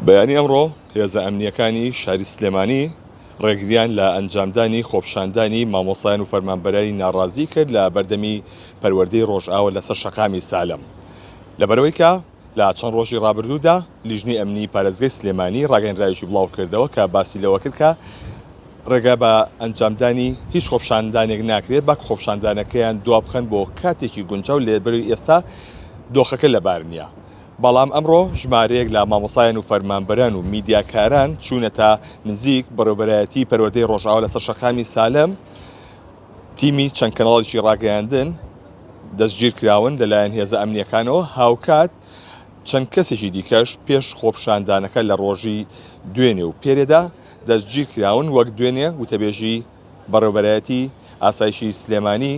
بەیانی ئەمڕۆ هێزە ئەمنییەکانی شاری سلێمانی ڕێگریان لە ئەنجامدانی خۆپیشاندانی مامۆستایان و فەرمانبەرانی ناڕازی کرد لە بەردەمی پەروەردەی ڕۆژئاوا لەسەر شەقامی سالم لەبەرئەوەی کە لە چەند ڕۆژی ڕابردوودا لیژنەی ئەمنی پارێزگای سلێمانی ڕاگەیەنراوێکی بڵاوکردەوە کە باسی لەوە کرد کە ڕێگە بە ئەنجامدانی هیچ خۆپیشاندانێک ناکرێت با خۆپیشاندانەکەیان دوابخەن بۆ کاتێکی گونجاو لەبەرئەوەی ئێستا دۆخەکە لەبار نییە. بەڵام ئەمڕۆ ژمارەیەک لە مامۆستایان و فەرمانبەران و میدیاکاران چوونەتە نزیک بەڕێوەبەرایەتی پەروەردەی ڕۆژئاوا لەسەر شەقامی سالم، تیمی چەند کەناڵێکی ڕاگەیاندن دەستگیرکراون لەلایەن هێزە ئەمنییەکانەوە، هاوکات چەند کەسێکی دیکەش پێش خۆپیشاندانەکە لە ڕۆژی دوێنێ و پێرێدا دەستگیرکراون، وەک دوێنێ وتەبێژی بەڕێوەبەرایەتی ئاسایشی سلێمانی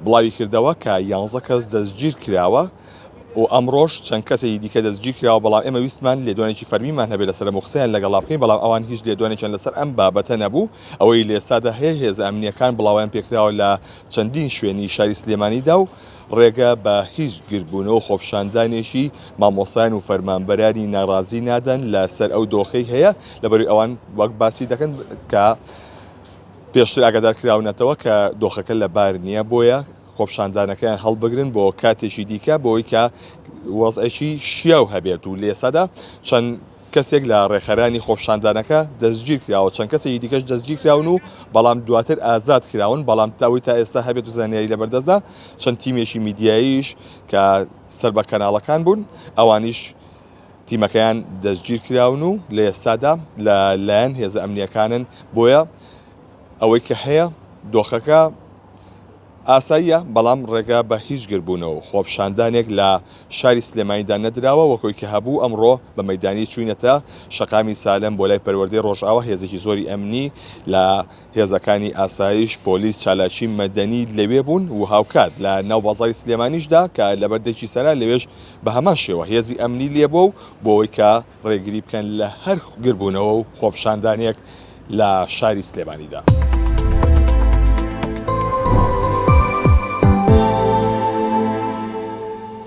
بڵاویکردەوە کە یانزە کەس دەستگیرکراوە و ئەمڕۆش چەند کەسێکی دیکە دەستگیرکراوە، بەڵام ئێمە ویستمان لێدوانێکی فەرمیمان هەبێت لەسەر ئەم و قسەیان لەگەڵا بکەین، بەڵام ئەوان هیچ لێدوانێکیان لەسەر ئەم بابەتە نەبوو. ئەوەی لە ئێستادا هەیە هێزە ئەمنییەکان بڵاوەیان پێکراوە لە چەندین شوێنی شاری سلێمانیدا و ڕێگە بە هیچ گردبوونەوە و خۆپیشاندانێکی مامۆستایان و فەرمانبەرانی ناڕازی نادەن لەسەر ئەو دۆخەی هەیە، لەبەرئەوەی ئەوان وەک باسی دەکەن کە پێشتر ئاگادار کراونەتەوە کە دۆخەکە لەبار نییە، بۆیە خۆپیشاندانەکەیان هەڵبگرن بۆ کاتێکی دیکە بۆی کە وەزعێکی شیاو هەبێت و لێسادا چەند کەسێک لە ڕێکخەرانی خۆپیشاندانەکە دەستگیر کراوە چەند کەسێکی دیکەش دەستگیر کراون و بەڵام دواتر ئازاد کراون بەڵام تاوەی تا ئێستا هەبێت و زانیاری لەبەردەستدا چەند تیمێکی میدیاییش کە سەر بە کەناڵەکان بوون ئەوانیش تیمەکەیان دەستگیر کراون و لە ئێستادا لە لایەن هێزە ئەمنیەکانن بۆیە ئەوەی کە هەیە دۆخەکە ئاساییە بەڵام ڕێگا بە هیچ گربوونەوە و خۆپیشاندانێک لە شاری سلێمانیدا نەدراوە وەکۆی کە هەبوو ئەمڕۆ بە مەیدانی چوینەتە شەقامی سالم بۆ لای پەروەردەی ڕۆژئاوا هێزێکی زۆری ئەمنی لە هێزەکانی ئاسایش، پۆلیس، چالاکی مەدەنی لەوێ بوون و هاوکات لە ناو بازاڕی سلێمانیشدا کە لەبەر دەرکی سەرا لەوێش بە هەمان شێوە هێزی ئەمنی لێبووە و بۆ ئەوەی کە ڕێگری بکەن لە هەر گربوونەوە و خۆپیشاندانێک لە شاری سلێمانیدا.